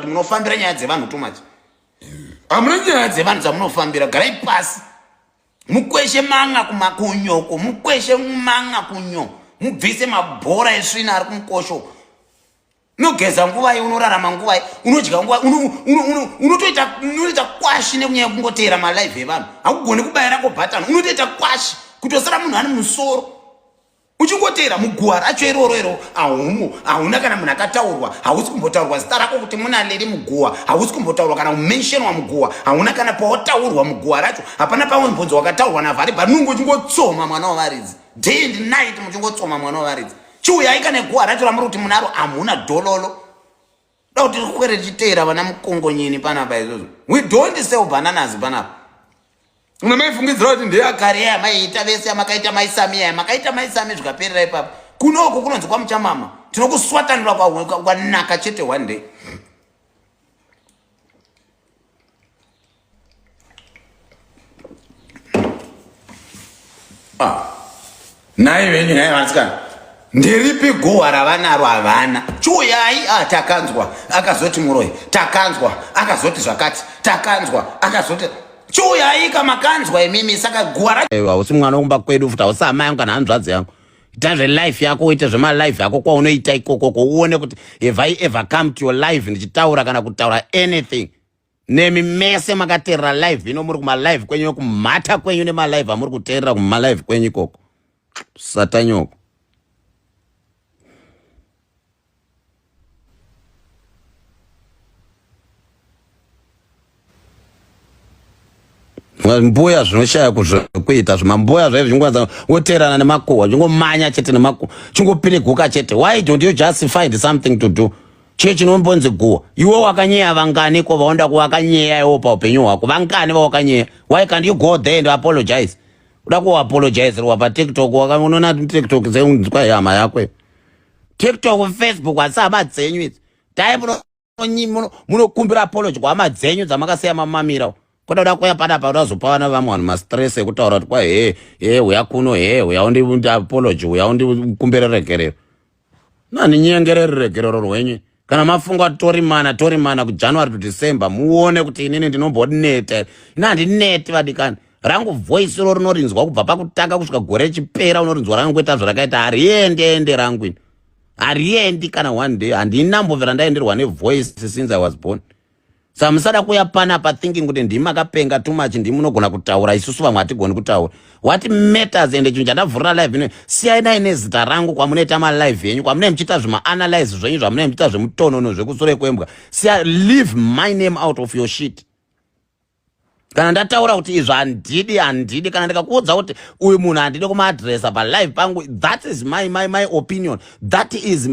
but munofambira nyaya dzevanhu too much. Hamuna nyaya dzevanhu dzamunofambira, garai pasi. Mukweshe manga kumakunyoko, mukweshe manga kunyo, mubvise mabhora esvina ari kumukosho. Unogeza nguvai, unorarama nguvai, unodya nguvai, unotoita unotoita kwashi nekunyaya kungoteera malive evanhu. Hakugoni kubaya rako button, unotoita kwashi kutosara munhu ane musoro. Uchingoteera muguwa racho iroro iro ahumo, hauna kana munhu akataurwa, hausi kumbotaurwa zita rako kuti muna Leli muguwa, hausi kumbotaurwa kana kumentionwa muguwa, hauna kana pawotaurwa muguwa racho, hapana pamwe mbonzo wakataurwa naVhari, but unonge uchingotsoma mwana wavaridzi day and night, muchingotsoma mwana wavaridzi. Chiuyai kana guwa racho ramuri kuti munaro, hamuna dhololo. Da kuti rikwere richiteera vana mukongonyini panapa izvozvo. We don't sell bananas panapa. Una maifungidzira kuti ndeyakare yamaiita vese yamakaita maisami yaya makaita maisami zvikaperera ipapo. Kunoko kunonzi kwamuchamama tinokuswatanura kwanaka chete one day. Ah. Nhai venyu nhai vasikana ndiripi guhwa ravanaro havana chiuyai. Ah, takanzwa akazoti muroyi, takanzwa akazoti zvakati, takanzwa akazoti chiuyai kamakanzwa imimi. Saka guhwa ra hausi mwana wekumba kwedu futi, hausi hama yangu kana hanzvadzi yangu. Ita zvelife yako, uite zvemalife yako kwaunoita ikokoko, uone kuti have I ever come to your life ndichitaura kana kutaura anything nemi mese makateerera live ino. Muri kumalive kwenyu, kumhata kwenyu nemalive amuri kuteerera kumalive kwenyu ikoko, satanyoko. Mbuya zvinoshaya kuita zvimambuya zvaivo zvingwanza woteerana nemakuhwa, chingomanya chete nemakuhwa, chingopiriguka chete. Why don't you just find something to do? Chii chinombonzi guwa? Iwe wakanyeya vangani ko vaonda kuvakanyeya iwo paupenyu hwako? Vangani vawakanyeya? Why can't you go there and apologize? Uda kuapologizerwa paTikTok? Unoona TikTok dzeunzwa hama yako, TikTok, Facebook, asi hama dzenyu idzi dai munokumbira apology kuhama dzenyu dzamakasiya mamamira. Kuda kuda kuya panapa udazopa vana vamwe vanhu mastress ekutaura kuti kwa he he uya kuno, he uya undi apology, uya undikumbire regerero. Nani nyengereri regerero rwenyu kana mafunga torimana torimana kuJanuary to December, muone kuti inini ndinomboneta. Ina handineti vadikani. Rangu voice ro rinorinzwa kubva pakutanga kusvika gore richipera, unorinzwa rangoita zvarakaita, hariendi ende rangu ini hariendi kana one day. Handina mbobvira ndaenderwa nevoice since I was born. Saka musada kuuya panapa thinking kuti ndimi makapenga too much, ndimi munogona kutaura, isusu vamwe hatigoni kutaura. What matters, ende chinhu chandavhurira live ino, siyanai nezita rangu kwamunoita malive enyu, kwamunee muchiita zvimaanalyze zvenyu, zvamunee muchiita zvemutonono zvekusure kwembwa. Siya, leave my name out of your shit. Kana ndataura kuti izvo handidi, handidi. Kana ndikakuudza kuti uyu munhu handidi kumaadresa palive pangu, that is my opinion, that is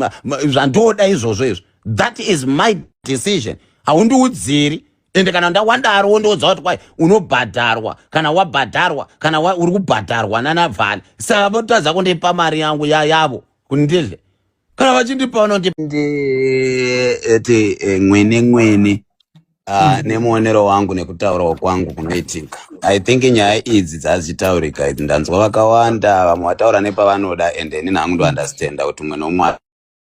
zvandoda izvozvo izvo, that is my decision. Haundiudziri. Ende kana ndawandaro wondiudza kuti kwai unobhadharwa, kana wabhadharwa, kana uri kubhadharwa nanaVhani, saka votadza kundipa mari yangu yavo kuti ndidle. Kana vachindipa unondipa eti mwene mwene. Nemuonero wangu nekutaurawo kwangu kunoitika, I think nyaya idzi dzazitaurika idzi, ndanzwa vakawanda vamwe vataura nepavanoda, and inini hangu ndounderstanda kuti umwe nomwe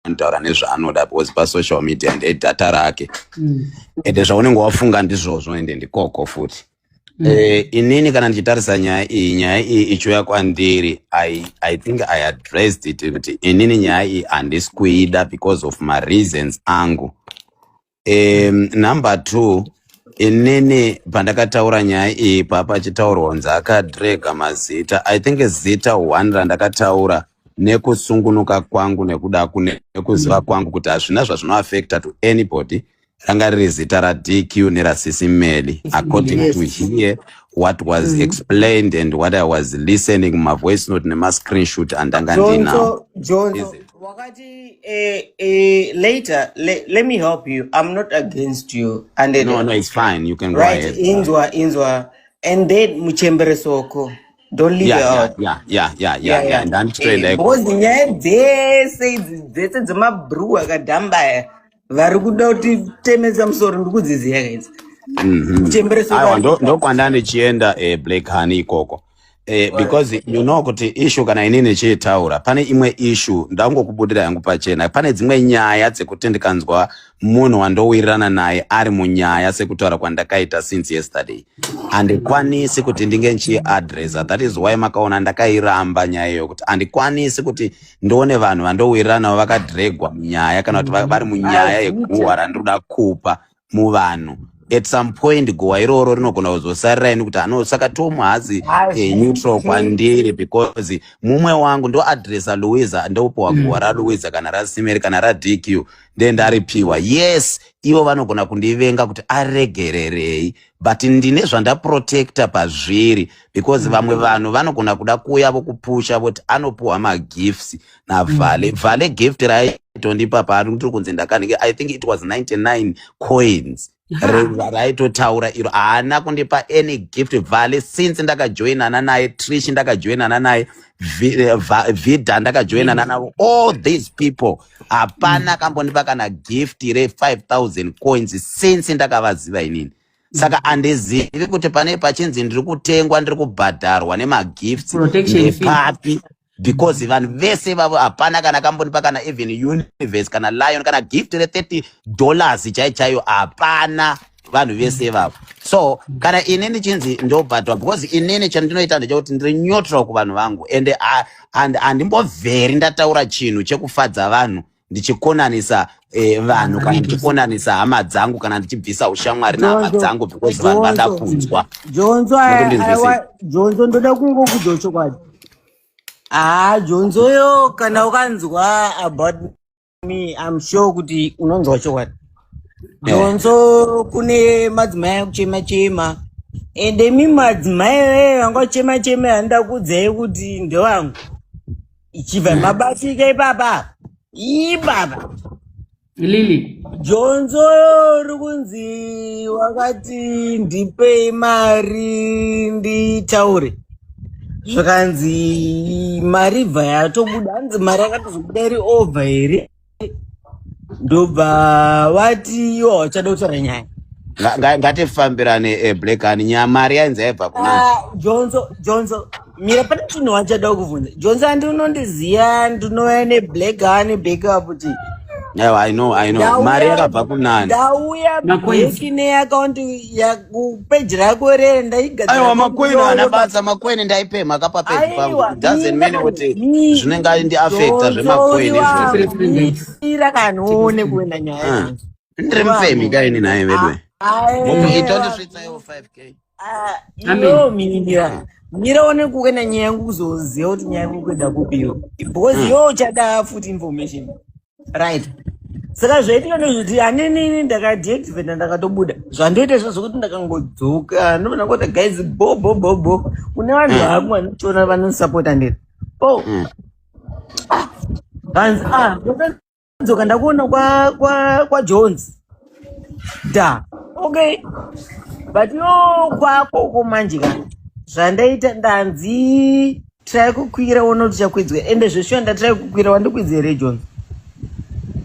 anotaura nezvaanoda because pasocial media ndedhata rake, ende zvaunenge wafunga ndizvozvo, ende ndikoko futi. Inini kana ndichitarisa nyaya iyi, nyaya iyi ichiuya kwandiri, I think I addressed it kuti inini nyaya iyi handisi kuida because of mareasons angu. Number two, inini pandakataura nyaya iyi pachitaurwa kunzi akadrega mazita, I think zita one randakataura nekusungunuka kwangu nekuda nekuziva kwangu kuti hazvina zvazvinoafecta to anybody, ranga riri zita raDQ neraSisimeli, according to hear what was explained and what I was listening mumavoice note nemascreenshot andanga ndinawo. Jonso, Is Jonso, it? Wakati later, let me help you. I'm not against you. And then, No, it's fine, you can go right, ahead. Inzwa, inzwa. And then muchembere soko. Don't leave it out. Ndanditoenda Because ikoko. nyaya dzese idzi dzese dzemabhuru akadhamba aya vari kuda kutitemesa musoro, ndiri kudziziya idzi. Muchembere soko Aiwa, ari ndokwanda ndichienda, Black Honey, ikoko. Because you know kuti issue kana inini chiitaura, pane imwe issue ndangokubudira yangu pachena. Pane dzimwe nyaya dzekuti ndikanzwa munhu wandowirirana naye ari munyaya, sekutaura kwandakaita since yesterday, handikwanisi kuti ndinge ndichiadresa. That is why makaona ndakairamba nyaya iyo, kuti handikwanisi kuti ndione vanhu vandowirirana navo vakadhregwa munyaya, kana kuti vari munyaya yeguhwa randinoda kupa muvanhu. At some point guhwa iroro rinogona kuzosarira ini kuti ano. Saka Tomu hazi neutral kwandiri, because mumwe wangu ndoadresa Louisa, ndopuwa guhwa raLouisa kana raSimeri kana raDQ, ndendaripiwa. Yes, ivo vanogona kundivenga kuti aregererei, but ndine zvandaprotecta pazviri, because vamwe vanhu vanogona kuda kuuya vokupusha, voti anopuhwa magifts naVhale. Vhale gift raaitondipa paari tiri kunzi ndakanike, I think it was 99 coins raitotaura iro. Haana kundipa any gift Vhale since ndakajoinana naye. Trish ndakajoinana naye, Vida ndakajoinana navo, all these people, hapana kambondipa kana gift re5000 coins since ndakavaziva inini. Saka handizivi kuti pane pachinzi ndiri kutengwa, ndiri kubhadharwa nemagifts Protection fee. ndepapi, because vanhu vese vavo hapana kana kambonipa kana even Universe kana Lion kana gift re$30 chai chaiyo, hapana, vanhu vese ivavo. So kana inini chinzi ndobhadharwa, because inini chandinoita ndechekuti ndiri neutral kuvanhu vangu, ende handimbovheri ndataura chinhu chekufadza vanhu ndichikonanisa vanhu, kana ndichikonanisa hama dzangu, kana ndichibvisa ushamwari nehama Jonzo, dzangu because vanhu vada Jonzo, kunzwa. Jonzo, Mukundinzwisisa? Aiwa, Jonzo, ndoda kungokudza chokwadi. Ah, Jonzo yo, kana ukanzwa about me, I'm sure kuti unonzwa chokwadi. Jonzo, kune madzimai akuchema chema, ende mi madzimai vanga chema chema anoda kuudzai kuti ndewangu, ichibva mabatika ipapa ipapa. Lily. Jonzo ri kunzi wakati ndipei mari nditaure, zvakanzi mari bva yatobuda, hanzi mari yakatozobuda iri over here, ndobva vati iwo hauchada kutaura nyaya. Ngatifambirane, Black Honey, nyamari yainzi yaibva kunani? Ah, Jonzo, Jonzo, mira, pane chinhu wachada kuvhunza. Jonzo, handi unondiziya, ndinouya neBlack Honey backup kuti Aiwa, I know, I know. Mari yakabva kunani? Ndauya Macoins. back neakaunti yakupeji rako rere ndaigadzira. Aiwa, macoin haana basa. Macoin ndaipema kapa peji pangu. Aiwa, It doesn't mean kuti zvinenge ndiafecta zvemacoin izvozvo. Mira kanoone kuenda nyaya. Ah. Jonzo. Ndiri mufemi kaini naye vedwe. Aiwa. Itondisvitsayo 5K. Ah, Amen. iyo mira, mira one kuenda nyaya yangu, kuzoziva kuti nyaya yangu kuenda kupiyo, because iwe uchada futi information, right? Saka zvaitika ndezvekuti hanenini ndakadeactivata, ndakatobuda. Zvandoita izvo zvokuti ndakangodzoka, ndobva ndangoti, "Guys, bo bo bo bo." Kune vanhu vangu vanotoona, vanosapota, ndiri bo. Vanzi, ah, ndakadzoka, ndakuona kwaJones da, okay, but yo kwakoko manje kana zvandaita, ndanzi try kukwira, uone kuti chakwidzwa. Ende zveshuwa ndatry kukwira, wandikwidza here, Jones?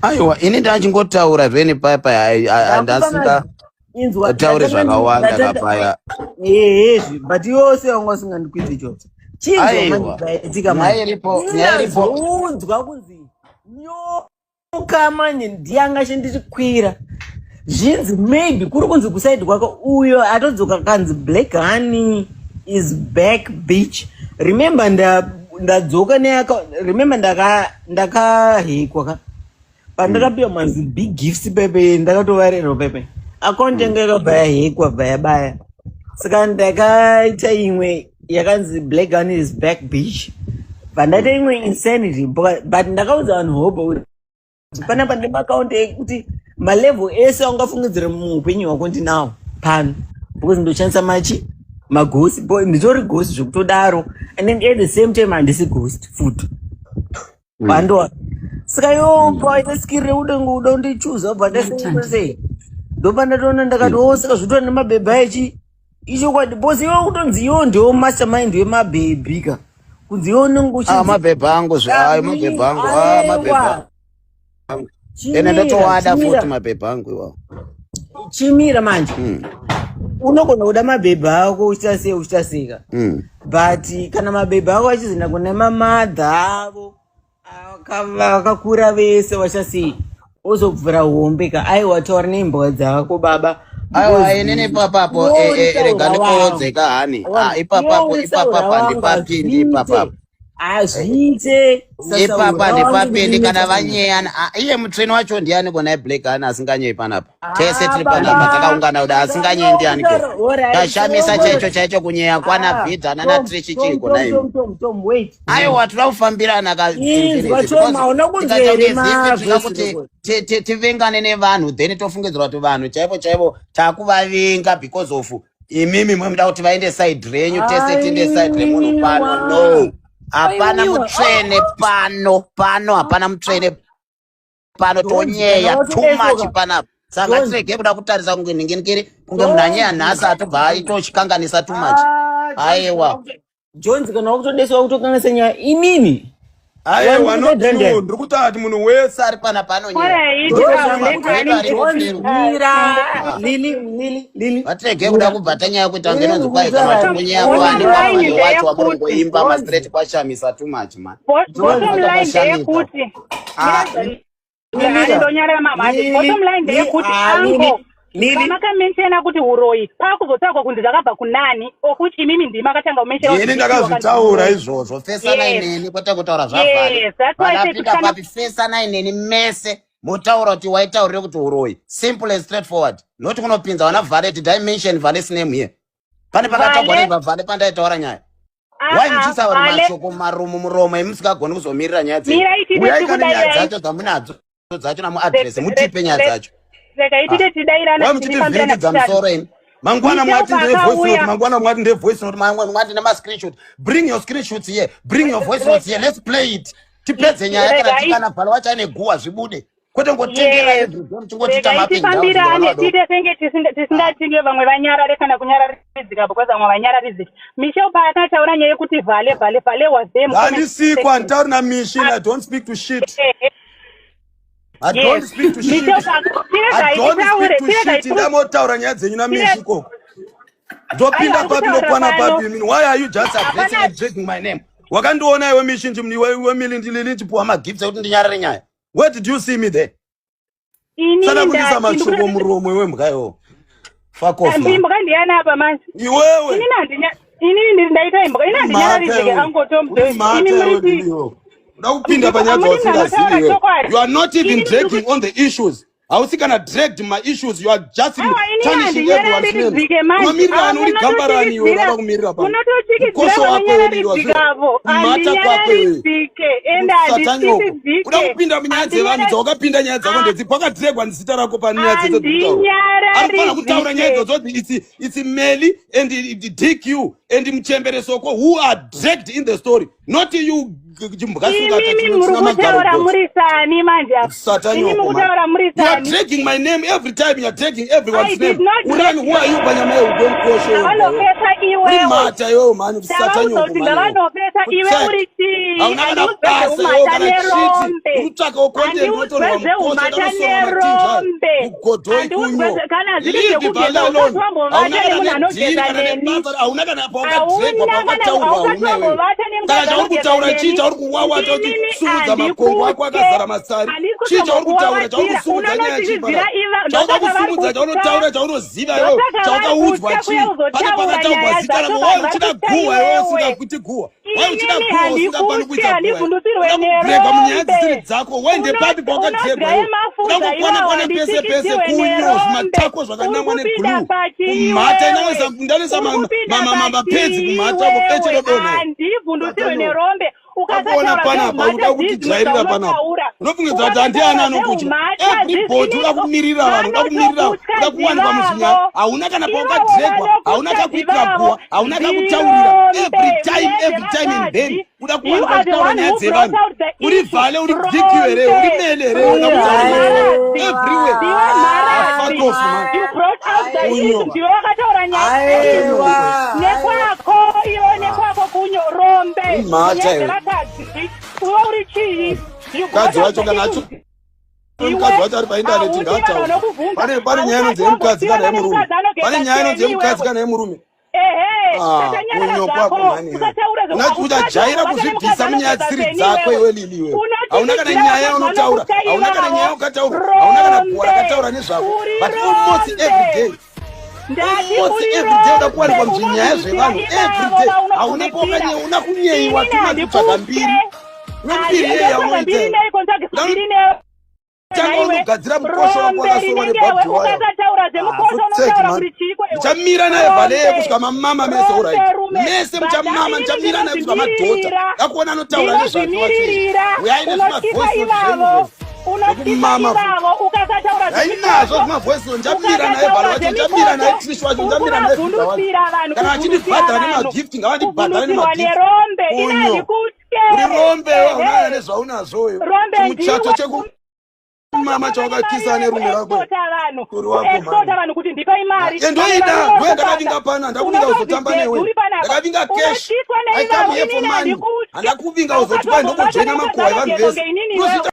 Aiwa, ini ndachingotaura zveni paya handasinga Inzwa. Tauri zvakawanda kapaya. Ehezvi, but iwe wanga usingandikwidzi, Jones. Chinzwa. Aiwa. Manje zvaitika. Nyaya iripo, nyaya iripo. Ndazoudzwa kunzi nyoka manje ndiyanga chindikwira, zvinzi maybe kuri kunzi kuside kwako uyo atodzoka kanzi, "Black Honey is back, bitch." Remember ndadzoka neaka, remember ndakahekwa ka pandakapiwa manzi big gifts pepe, ndakatovarerwa pepe, akaunti yangu yakabva yahekwa, bva yabaya. Saka ndakaita imwe yakanzi, "Black Honey is back, bitch." Bva ndaita imwe insanity, but ndakaudza vanhu hope kuti panapa ndemaakaunti ekuti malevel ese aungafungidzira muupenyu hwako ndinawo pano, because ndoshandisa machi maghost, nditori ghost zvekutodaro, and then at the same time handisi ghost futi pandoa. Saka iwo pawaita skiri reudengo uda kundichuza, ubva ndasei, ndobva ndatoona, ndakati, o, saka zvotora nemabhebha echi ichokwadi, because iwe kutonzi iwo ndiwo mastermind wemabhebhi ka, kunzi iwe unenge Ah, uchinzi mabhebha angu zve, ayo mabhebha angu, ah, mabhebha angu ene ndotowada futi mabhebha angu iwawo. Chimira manje. Unogona kuda mabhebha ako, uchita sei, uchita sei ka. But kana mabhebhi avo achizoenda kune mamadha avo vakakura vese vachasei ozobvura hombe ka. Aiwa, taura neimbwa dzako baba. Aiwa, inini ipapapo rega ndikuudze ka hani. Ah, ipapapo ipapapo handipapindi ipapapo. Hazviite. Ipapa handipapindi kana vanyeyana. Ah, iye mutsvene wacho ndiani kona iblack hani asinganyei panapa? Tese tiri panapa takaungana kuda asinganyei ndiani ko? Tashamisa chaicho chaicho kunyeya kwana Bhidha nana Trichi chii kona imi? Aiwa, toda kufambirana ka. Inzwa, Choma, hauna kunzwa here Tikaita kuti tivengane nevanhu, then tofungidzira kuti vanhu chaivo chaivo takuvavenga because of imimi mwemuda kuti vaende side renyu, tese tiende side remunhu pano. No, hapana Aiwa. mutsvene pano, pano hapana mutsvene pano. Tonyeya too much panapa, saka ngatirege kuda kutarisa kunge nhinginikiri, kunge munhu anyeya nhasi atobva aitochikanganisa too much. Aiwa. Jones, kana wakutodeswa kutokanganisa nyaya imimi. Aiwa, not Brandon. you. Ndiri kutaura munhu wese. Ari panapa anonyeya. Alright, Black Honey, Mira, Lili, Lili, Lili. Vatirege kuda kubva tanyaya kuita kunge inonzi kwai kana vachimbonyeya Bottom kwani line kwamwani wacho wamuri ndeyekuti- kungoimba mastraight kwashamisa too much, man. Bottom line ndeyekuti Ah, ndonyarara mamhati. Bottom line ndeyekuti ango pamakamentena kuti uroyi, pakuzotaurwa kunzi zvakabva kunani, okuti imimi ndimi makatanga kumentena. Ini ndakazvitaura izvozvo. Fesanai neni, kwete kutaura zvavhari. Yes, that's why I said Vanapinda papi? Fesanai neni mese, motaura kuti waitaurire kuti uroyi. Simple and straightforward, not kunopinza vana Vale. Did I mention Vale's name here? Pane pakataurwa Vale- nezvaVale pandaitaura nyaya? Wai muchisaura mashoko marumu muromo emusingagoni kuzomirira nyaya dzenyu? Mirai tide Uyai kane nyaya tikudairai. dzacho dzamunadzo dzacho namuadrese, mutipe nyaya dzacho. Rega itide tidairana. Wai muchitivhiringidza musoro imi? Mangwana Michel mwati ndine voice note. pakauya. Mangwana mwati ndine voice note. Mamwe mwati nemascreenshot. Bring your screenshots here, bring your voice notes here, let's play it, tipedze nyaya. Kana tikana Vhalo wacho aine guwa, zvibude, kwete ngotengera everyday muchingotiita Regai mapping down. tifambirane, tiite senge tisingatinge vamwe vanyarare kana kunyararidzika, because vamwe vanyararidzika. Michel paakataura nyaya yekuti Vale, Vale, Vale was there mu comment Handisikwa. section. Handitauri namishi. I don't speak to shit. I don't speak to shit. Michel I tiregai don't titaure, speak to tiregai shit. Ndamotaura nyaya dzenyu namishi ikoko. Ndopinda Aiwa, papi? kutaura Ndokwana pano. papi? Mean, why are you just addressing Hapana. and dragging my name? Wakandiona iwe mishi iwe mili ndilili nchipuwa magifts ekuti ndinyarare nyaya? Where did you see me there? Inini Sada kundisa ndati mashoko muromo iwe mbwa iwe. Fuck off, man. Imbwa ndiyani apa manje? Iwewe. Inini handinya, inini ndiri ndaita imbwa? Ini handinyararidzike, angotom. Mhata Imi iwe. muri Lili. Uda kupinda panyaya Amuni dzausingazivi ndanotaura iwe. chokwadi. You are not even Inini dragging on the issues. Hausi kana dragged my issues. You are just Aiwa, inini tarnishing everyone's name. handinyararidzike manje. Unomirirani? Uri gambarani iwe? Unoda kumirira pano? Munotochikidzira Mukosho wako iwe, lili. vanonyararidzikavo. Mhata kwako iwe. Handinyararidzike ende Satanyoko. handisikidzike. Uda kupinda munyaya dzevanhu dzawakapinda. Nyaya dzako ndedzi pakadregwa zita rako panyaya dzese dziri. Anofanira kutaura nyaya idzodzo. It's Meli and DQ and Muchembere Soko who are dragged in the story, not you. Imimi muri kutaura muri sani manje apa? Imi muri kutaura muri You are sani? dragging my name every time. You are dragging everyone's I did name. not Urani? Who are you panyama yeugomkosho? Ndavanopesa iwewe. Mata iwewe mani. Ndavaudza Satanyoko. kuti ndavanopesa iwe uri chii? Hauna kana Handiudzwe basa iwewe, zveumhata kana chiti. nerombe. Unotsvakawo content. Handiudzwe Unotorwa zveumhata mukosho nerombe. mugodhoi. Handiudzwe Kunyo. kana zviri Leave zvekugeza, Vale alone. usati Hauna wambovata kana nemunhu nedhiri anogeza kana neni. nebasa. Hauna kana paukadregwa, Hauna kana paukataurwa hauna hausati iwewe. wambovata Kana nemukadzi chauri anogeza kutaura chii? neni. Chauri kuwawata Inini uchisumudza makongo ako handikutye. akazara masari? Handisi Chii chauri kutaura chauri kutombokuwawatira. kusumudza nyaya chii Unonotichidzira panapa? iva Chauda ndosaka vari kusumudza, kutya. chaunotaura, chaunoziva iwewe, Ndosaka vari chaukauzwa kutya chii? kuya Pane kuzotaura pakataurwa nyaya zita dzacho, rako. vanhu Wai vari uchida kutya guhwa iwewe? iwewe. Usingakuti guhwa, wai uchida Inini guhwa usingafani handikutye, kuita guhwa? handivhundusirwe Uda kudregwa munyaya dzisiri nerombe. dzako. Waende papi paukadregwa Unodya iwe? Uda mafuza kukwana iwawo, kwana pese pese. handitikidziwe Kunyo nerombe. zvimatako Uri zvakanamwa kupinda neglue. pachi Kumhata. iwewe. Ndanisa Uri kupinda mapedzi pachi kumhata ko beche iwewe. rodonha. Handivhundusirwe nerombe. Takuona Ukasataura panapa uda zveumhata kutijairira dzizvi panapa. zvaunotaura. Unofungidzira kuti handiani Ukasataura anokutya? zveumhata Everybody dzisini uda kumirira vanhu, uda kumirira, vanotokutya uda kuwanikwa muzvinyaya. dzivavo. Hauna kana Ivavo paukadregwa, hauna vanokutya kakuitira dzivavo. guhwa, hauna kakutaurira. Zirombe Every time, mune every time and then dzevakadzi. uda You kuwanikwa are the uchitaura one nyaya who brought dzevanhu. out the Uri issue. Vhale, uri DQ here? Uri Rombe. Mele here? Uda Uri kutaura nyaya mharadzi. everywhere. Ndiwe Ah, mharadzi. fuck off, man. You brought out the Unyo. issue. Ndiwe wakataura nyaya Aiwa. nekwako iwe, nekwako kunyo rombe. Imhata Nyaya iwe. dzevakadzi. Iwe uri chii? You brought Mukadzi out wacho the kana issue. mukadzi wacho ari paindaneti ngaataura. Pane nyaya inonzi yemukadzi kana yemurume. Pane nyaya inonzi yemukadzi kana yemurume. Ehe. Ah, Tatanyarara kunyo zvako. kwako mhani iwe. Usataura zve- Unati uchajaira Usati kuzvibvisa wabata munyaya nemukadzi dzisiri anogeza dzako seni iwe Lili iwe. Hauna kana Unotibvira nyaya vakadzi yaunotaura, vanokuta hauna kana nyaya ivavo. yakataura, hauna kana guwa Rombe. rakataura nezvako. Uri But almost rombe. every day, Ndati almost uri every day uda rombe. kuwanikwa muzvinyaya zvevanhu Unozvibvira every ivavo day. Hauna vaunobvunzira. pawakanyeya, kunyeyiwa Inini tuma kutsvaga handikutye. mbiri. Une mbiri yei Handitsvaga yaunoita mbiri iwe? neiko, ntsvagisa mbiri newe. Tanga Nhaiwe, unogadzira mukosho wako rombe wakasorwa rinenge iwe, nebhabhi waya. ukasataura zvemukosho Ah, unotaura man. kuti chiiko iwe. Ndichamira naye vhaleye Rombe. kusvika mamama mese Rombe alright. rume. Mese muchamama Bhadha, ndichamira naye kusvika madhota. ndinozvimiririra. Ndakuona anotaura nezvake Ndinozvimiririra. Uyai Unotyisa nezvimavoice note zvenyu ivavo. izvozvo. Unotyisa Zvekumama futi. ivavo ukasataura Hainazvo zvemikosho. zvimavoice note ndichamira naye Ukasataura vhale wacho ndichamira naye zvemikosho, Trish wacho uri ndichamira naye Vida wacho. kuvavhundusira vanhu, Kana kuvhundusira vachindibhadhara vanhu, nemagift ngavandibhadhare kuvhundusirwa nemagift. nerombe. Ini Unyo. handikutye. Uri rombe iwe hauna Ehe. nezvaunazvo iwe. Rombe Chimuchato ndiwe. cheku mama chawakakisa nerume rako. Kuexporta vanhu Uri wako kuexporta mhani. vanhu kuti ndipai mari. Endoida Vamwe ndoye vari ndakavinga pano handakuvinga kuzotamba newe Unotozvidze- uri panapa. ndakavinga cash Unotyiswa I come neivavo, here for inini money handikutye. handakuvinga kuzotipa ndokujoina makuhwa evanhu vese Inini iwewe. unozviita